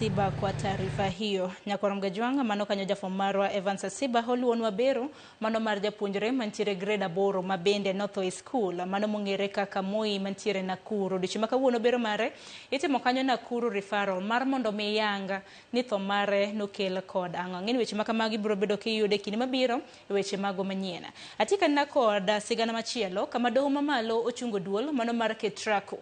Asiba kwa taarifa hiyo. Nyakwar Mgajwang' mano kanyo jafwambo marwa Evans Asiba oluonwa bero mano mar japuonjre mantiere grade 8 ma bende notho e skul mano mong'ere kaka Moi mantiere Nakuru. Odiochieng' ma kawuono bero mare itimo kanyo Nakuru referral mar mondo mi yang ni tho mare nokel kod ang'o. Ang'e ni weche ma kamagi biro bedo kiyudo e kinde mabiro e weche mago manyien. Atikana kod sigana machielo kama doho mamalo ochungo duol mano mar Ketraco.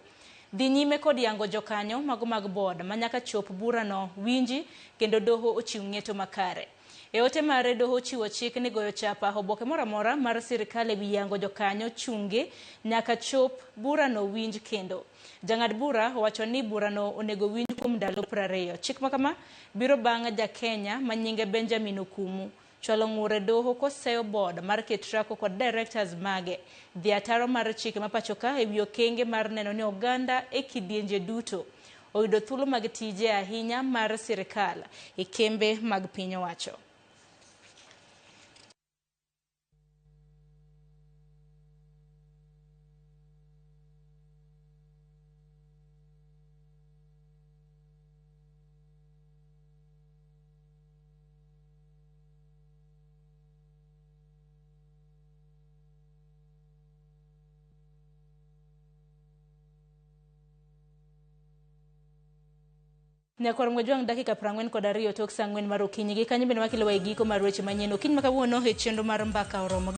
Dhi nyime kod yango jokanyo mago mag board ma nyaka chop burano winji kendo doho ochiw ng'eto makare. E ote mare doho ochiwo chik ni goyo chapa oboke moro amora mar sirikal ewi yango jokanyo chungi nyaka chop burano winj kendo. Jang'ad bura owacho ni burano onego winj kuom ndalo 20. Chik makama biro bang' ja Kenya ma nyinge Benjamin Okumu chwalo ng'ur e doho koseyo board mar Ketraco kod directors mage dhi ataro mar chike ma pachoka ewi okenge mar neno ni oganda e kidienje duto oyudo thuolo mag tije ahinya mar sirikal e kembe mag piny owacho. Nyakwar Mgajwang' dakika 42 tok saa 4 mar okinyi. Gi kanyo bende wakelowa e giko mar weche manyien. Okinyi ma kawuono e chenro mar Mbaka Oromo.